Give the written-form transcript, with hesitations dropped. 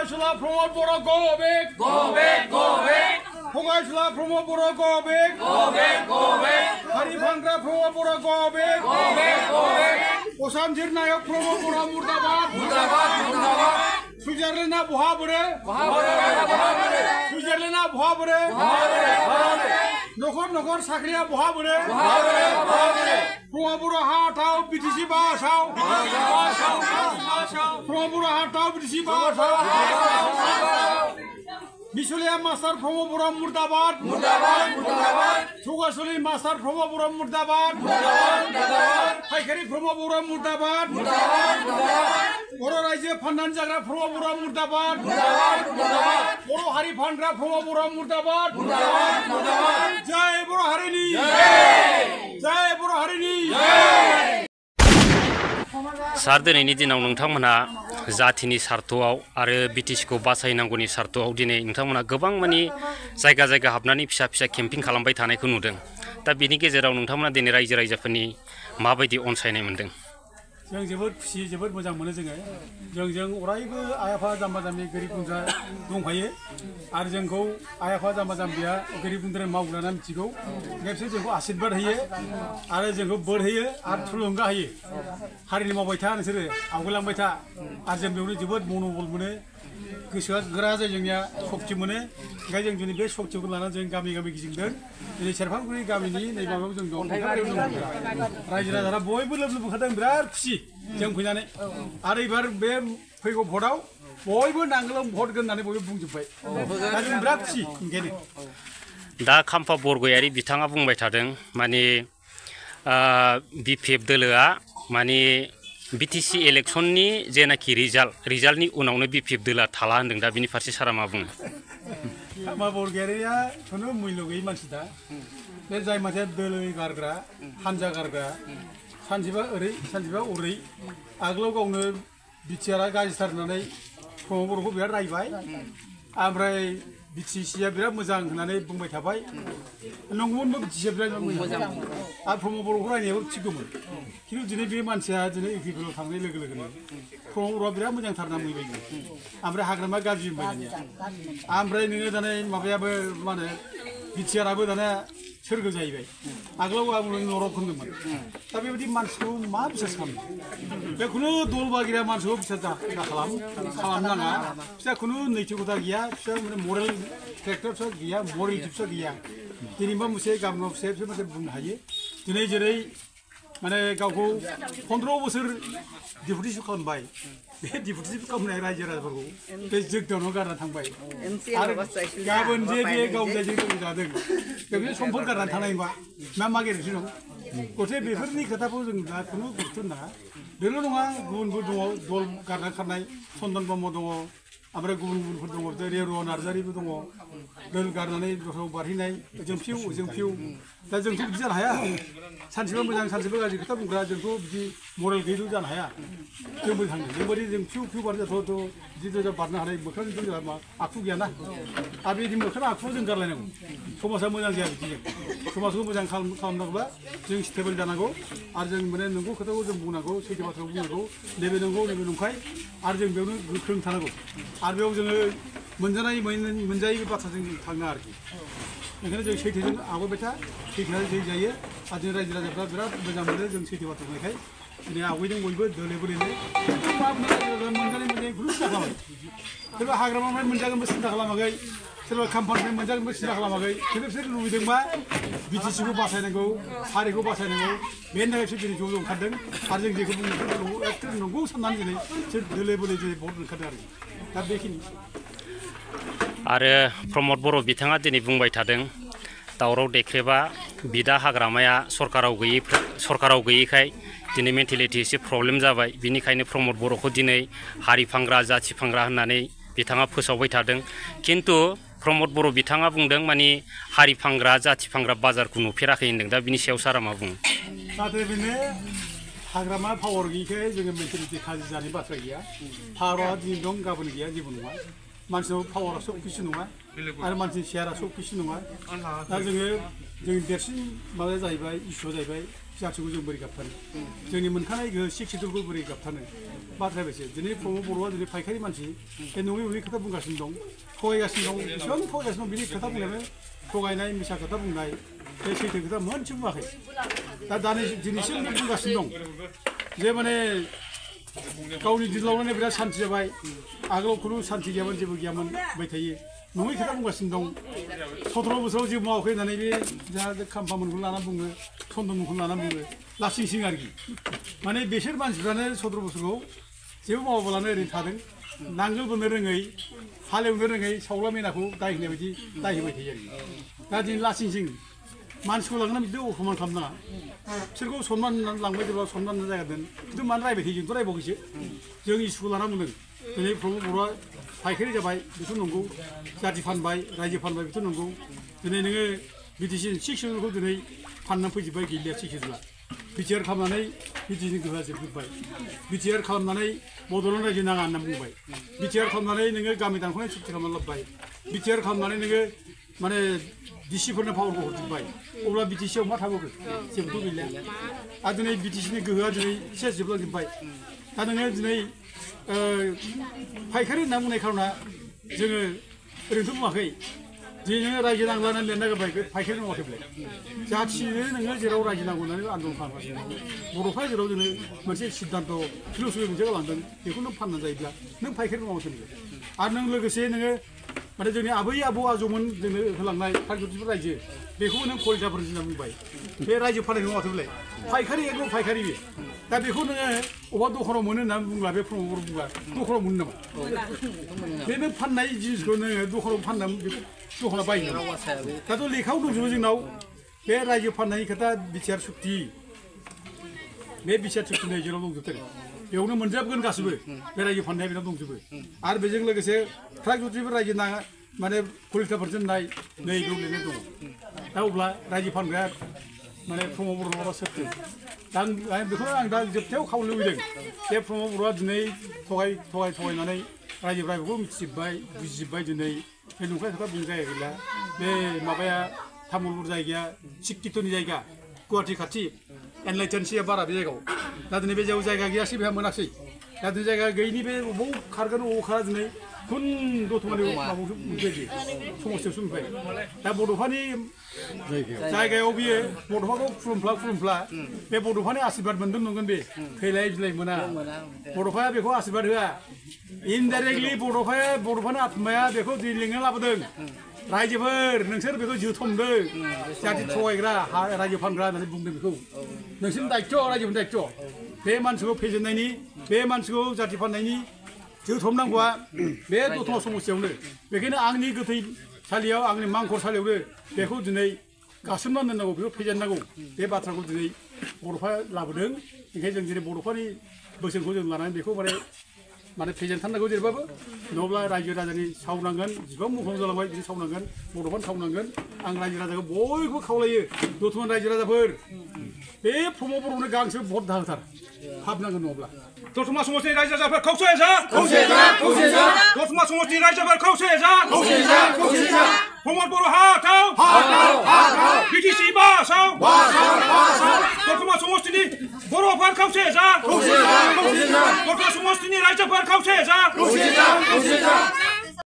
Pogasula promote Bora go back. Go back, go back. Pogasula promote Bora go back. Go back, go back. Hariphangra promote Bora go back. Go back, go back. Osamjir Nayak promote Bora Murdabad. Murdabad, Murdabad. Switzerland Buhabure. Buhabure. Switzerland Buhabure. Buhabure. Nokor Sakriya Buhabure. Buhabure. Promobura Hatau BTC Basau. Promobura Hatau BTC Basau. Misulia Master Promobura Murdabad. Murdabad, Murdabad. Tugasuli Master Promobura Murdabad. Murdabad. Haikari Promobura Murdabad. Murdabad, Murdabad. Boro Raije Pandan Jagra Promobura Murdabad. Murdabad, Murdabad. Boro Hariphandra Promobura Murdabad. Murdabad, Murdabad. Jai Boro Harini. Jai Boro Harini. सार दिनैनि दिनाव नोंथांमोनहा जातिनि सार्थआव आरो बिटिसिखौ बासायनांगौनि सार्थआव दिनै नोंथांमोनहा गोबां मानि जायगा जायगा हाबनानै फिसा फिसा केम्पिं खालामबाय थानायखौ नुदों दा बेनि गेजेराव नोंथांमोनहा दिनै रायजो राजाफोरनि माबायदि अनसायनाय मोनदों जों जोबोद खुसि जोबोद मोजां मोनो जों अरायबो आइ आफा जाम्बा जाम्बि गोरिब गुन्द्रा दंफायो आरो जोंखौ आइ आफा जाम्बा जाम्बिया गोरिब गुन्द्रा मावग्राना मिथिगौ बिसोर जोंखौ आशीर्बाद होयो आरो जोंखौ बोर होयो आरो थुलुंगा होयो हारिनि मावबाय था नोंसोरो आवगायलांबाय था आरो जों बेयावनो जोबोद मन'बल मोनो गोसोआ गोरा जायो जोंनिया सक्ति मोनो ओंखाय जों दिनै बे सक्तिखौ लानानै जों गामि गामि गिदिंदों दिनै सेरफांगुरि गामिनि नैमाबायाव जों दं रायजो राजाफ्रा बयबो लोब लोब ओंखारदों बिराद खुसि जों फैनानै आरो एबार बे फैगौ भटआव बयबो नांगोलाव भट होननानै बयबो बुंजोब्बाय दा जों बिराद खुसि ओंखायनो दा खाम्फा बरगयारि बिथाङा बुंबाय थादों माने बिपिएफ दोलोआ माने बिटिसि इलेक्शननि जेनाखि रिजाल्टनि उनावनो बिपिएफ दोलोआ थाला होनदों दा बिनि फारसे सारा मा बुङो खाम्फा बरगयारिया खुनु मुल्य गैयै मानसि दा बे जाय मानसिया दोलो गारग्रा हानजा गारग्रा सानसेबा ओरै सानसेबा ओरै आगोलाव गावनो बिटिआरआ गाज्रिथार होननानै प्रमद बर'खौ बिराद रायबाय ओमफ्राय बिटिसिआ बिराद मोजां होननानै बुंबाय थाबाय नंगौमोनबो बिटिसिआ बिराद मोजां आरो प्रमद बर'खौ रायनायाबो थिगमोन खिन्थु दिनै बे मानसिया दिनै इउपिपिएलआव थांनाय लोगो लोगोनो प्रमद बर'आ बिराद मोजांथार नाम मोनबाय ओमफ्राय हाग्रामा गाज्रि होनबाय ओमफ्राय नोङो दाना माबायाबो मा होनो बिटिआरआबो दाना सोरगो जाहैबाय आगोलाव आं नरक होनदोंमोन दा बेबायदि मानसिखौ मा बिसास खालामो बे खुनु दल बागिरा मानसिखौ बिसास खालामनाङा बिसा खुनु नैतिकता गैया बिसा माने मरेल केरेक्टार फिसा गैया मरेलिटि फिसा गैया दिनैबा मोनसे गाबोन फिसा मोनसे बुंनो हायो दिनै जेरै माने गावखौ 15 बोसोर डिपुटिसो खालामबाय बे डिपुटिसो खालामनाय रायजो राजाफोरखौ बे जोगदावनाव गारना थांबाय आरो गाबोन जे बे गाव जायजों लोगो जादों बे समफोर गारनानै थानाय नङा मा गेरेन्थि दं गथे बेफोरनि खोथाखौ जों दा खुनु गुरुत्व होनाङा बेल' नङा गुबुनबो दङ दल गारना खारनाय चन्दन ब्रह्म दङ ओमफ्राय गुबुनफोर दङ रेरुवा नार्जारिबो दङ दोल गारनानै दस्रायाव बारहैनाय ओजों फिउ दा जोंथ' बिदि जानो हाया सानसेबा मोजां सानसेबा गाज्रि खोथा बुंग्रा जोंथ' बिदि मरेल गैयैल' जानो हाया जोंबो थाङो जोंबायदि जों फिउ बारजाथ' बिदि बारनो हानाय मोखांजों जोंहा आखु गैयाना आरो बिदि मोखां आखुखौ जों गारलायनांगौ समाजा मोजां जाया बिदिजों समाजखौ मोजां खालामनांगौब्ला जों स्टेबल जानांगौ आरो जों माने नंगौ खोथाखौ जों बुंनांगौ सैथो बाथ्राखौ बुंनांगौ नैबे नंगौ नैबे नंखाय आरो जों बेयावनो गोख्रों थानांगौ आरो बेयाव जोङो मोनजायै बाथ्राजों थाङा आरोखि ओंखायनो जों सैथोजों आवगायबाय था सैथोआ जै जायो आरो जों रायजो राजाफ्रा बिराद मोजां मोनो जों सैथो बाथ्रा बुंनायखाय दिनै आवगायदों बयबो दोलो बोलोनो मोनजानाय खुनु सिन्था खालामाखै सोरबा हाग्रामानिफ्राय मोनजागोनबो सिन्था खालामाखै सोरबा खाम्फानिफ्राय मोनजागोनबो सिन्था खालामाखै खिन्थु बिसोर लुबैदोंबा बिटिसिखौ बासायनांगौ हारिखौ बासायनांगौ बेनि थाखाय बिसोर दिनै ज' ओंखारदों आरो जों जेखौ बुंनो एकदम नंगौ साननानै दिनै बिसोर दोलो बोलो दिनै भट ओंखारदों आरो दा बेखिनि आरो प्रमद बर' बिथाङा दिनै बुंबाय थादों दावराव देख्रेबा बिदा हाग्रामाया सरकाराव गैयैखाय दिनै मेन्टेलिटि एसे प्रब्लेम जाबाय बिनिखायनो प्रमद बर'खौ दिनै हारि फांग्रा जाथि फांग्रा होननानै बिथाङा फोसावबाय थादों खिन्थु प्रमद बर' बिथाङा बुंदों माने हारि फांग्रा जाथि फांग्रा बाजारखौ नुफेराखै होनदों दा बिनि सायाव सारा मा बुङो नाथाय बेनो हाग्रामा पावार गैयैखाय जोङो मेन्टेलिटि खाजि जानाय बाथ्रा गैया पावारा दिनै दं गाबोन गैया जेबो नङा मानसिनाव पावारा सब किसु नङा आरो मानसिनि शेयारा सब किसु नङा दा जोंनि देरसिन माबाया जाहैबाय इसुआ जाहैबाय जाथिखौ जों बोरै गाबथानो जोंनि मोनखानाय गोहो सिक्सितखौ बोरै गाबथानो बाथ्राया बेसो दिनै प्रमद बर'आ दिनै फायखारि मानसि बे नङै खोथा बुंगासिनो दं थगायगासिनो दं बेसेबां थगायगासिनो दं बिनि खोथा बुंनायानो थगायनाय मिसा खोथा बुंनाय बे सैथो खोथा मोनसेबो बुङाखै दा दिनैसिम बुंगासिनो दं जे माने गावनि दिलावनो बिराद सान्थि जाबाय आगोलाव खुनु सान्थि गैयामोन जेबो गैयामोन बाय थायो नङै खोथा बुंगासिनो दं 17 बोसोराव जेबो मावाखै होननानै बे जा खाम्फा मोनखौ लाना बुङो सन्दन मोनखौ लाना बुङो लासिं सिं आरोखि माने बिसोर मानसिफ्रानो 17 बोसोराव जेबो मावाबालानो ओरैनो थादों नांगोल बोनो रोङै हालेवनो रोङै सावला मेनाखौ दाय होनाय बायदि दाय होबाय थायो आरोखि दा दिनै लासिं सिं मानसिखौ लांनानै बिदि अफमान खालामनाङा बिसोरखौ सनमान लांबाय जेब्ला सनमान जायगा दोन खिन्थु मानो रायबाय थायो जोंथ' रायबावैसो जों इसुखौ लाना बुंदों दिनै प्रमद बर'आ फायखारि जाबाय बेथ' नंगौ जाथि फानबाय रायजो फानबाय बेथ' नंगौ दिनै नोङो बिटिसि 6 सिडुलखौ दिनै फाननानै फैजोब्बाय गैलिया 6 सिडुला बिटिआर खालामनानै बिटिसिनि गोहोआ जोबजोब्बाय बिटिआर खालामनानै बड'लेण्ड रायजो नाङा होनना बुंबाय बिटिआर खालामनानै नोङो गामि दानख'नाय सुक्ति खालामनानै लाबोबाय बिटिआर खालामनानै नोङो माने डिसिफोरनो पावारखौ हरजोब्बाय अब्ला बिटिसिआव मा थाबावगोन जेबोथ' गैलिया आरो दिनै बिटिसिनि गोहोआ दिनै सेस जोबलांजोब्बाय दा नोङो दिनै फायखारि होनना बुंनाय खार'ना जोङो ओरैनोथ' बुङाखै दिनै नोङो रायजो नांलानानै लिरना गारबाय बे फायखारि नङाखैब्लाय जाथिनो नोङो जेराव रायजो नांगौ होननानै आन्दलन खालामगासिनो बर'फ्रा जेराव जोङो मोनसे सिद्धान्त फिल'सफि मोनसे गालांदों बेखौ नों फाननानै जायोब्ला नों फायखारि नङाखै आरो नों लोगोसे नोङो माने जोंनि आबै आबौ आजौमोन जोंनो होलांनाय फायखारिफोर रायजो बेखौबो नों कलिजाफोर होनना बुंबाय बे रायजो फाननाय नङाखैब्लाय फायखारि एकदम फायखारि बे दा बेखौ नोङो अबा दखानाव मोनो होननानै बुंब्ला बे प्रमद बर' बुंब्ला दखानाव मोनो नामा बे नों फाननाय जिनिसखौ नोङो दखानाव फाननानै बेखौ दखानाव बायो नामा दाथ' लेखायाव दंजोबो जोंनाव बे रायजो फाननायनि खोथा बिटिआर सुक्ति बे बिटिआर सुक्तिनि जेराव दंजोबथारो बेयावनो मोनजाबगोन गासिबो बे रायजो फाननाया बेनाव दंजोबो आरो बेजों लोगोसे फ्रागजुतिफोर रायजो नाङा माने कलिताफोर दोननाय नै बेयाव लिरनाय दङ दा अब्ला रायजो फानग्राया माने प्रमद बर'आ सोरथो दा बेखौ आं दा जोबथायाव खावनो लुबैदों बे प्रमद बर'आ दिनै थगायनानै रायजोफ्रा बेखौ मिथिजोब्बाय बुजिजोब्बाय दिनै बे नंखाय खोथा बुंनो जायगा गैला बे माबाया तामुलपुर जायगाया सिक्कितनि जायगा गुवाहाटि खाथि एनलाइटेन्सिया बारा बे जायगायाव दा दिनै बे जायगा गैयासै बेहा मोनासै दा दिनै जायगा गैयिनि बे बबाव खारगोन बबाव खारा दिनै खुन दतमानि माबायावसो मोनफैयो समस्थियावसो मोनफैयो दा बड'फानि जायगायाव बियो बड'फाखौ खुलुमफ्ला बे बड'फानि आशीर्बाद मोनदों नंगोन बे थैलाय बिलाइ मोना बड'फाया बेखौ आशीर्बाद होआ इनडाइरेक्टलि बड'फानि आत्माया बेखौ लिंना लाबोदों रायजोफोर नोंसोर बेखौ जोथोमदों जाहाथे थगायग्रा रायजो फानग्रा होननानै बुंदों बेखौ नोंसोरनि दायित्व रायजोफोरनि दायित्व बे मानसिखौ फेजेननायनि बे मानसिखौ जाथि फाननायनि जोथोमनांगौआ बे दतमा समस्थियावनो बेखायनो आंनि गोथैसालियाव आंनि मांखरसालियावनो बेखौ दिनै गासोमनानै दोननांगौ बेखौ फेजेननांगौ बे बाथ्राखौ दिनै बड'फाया लाबोदों ओंखायनो जों दिनै बड'फानि बोसोनखौ जों लानानै बेखौ माने फेजेनथारनांगौ जेरैबाबो नङाब्ला रायजो राजानि सावनांगोन जेसेबां मुंख्लं जालांबाय बिदि सावनांगोन बड'फानि सावनांगोन आं रायजो राजाखौ बयबो खावलायो दतमा रायजो राजाफोर बे प्रमद बर'नो गांसो भट दाहोथार हाबनांगोन नङाब्ला दतमा समस्थिनि रायजो राजाफोर खौसे जा दतमा समस्थिनि रायजोफोर खौसे जा प्रमद बर' हाथाव बिटिसि बासाव दतमा समस्थिनि बर'फोर खौसे जा दतमा समस्थिनि रायजोफोर खौसे जा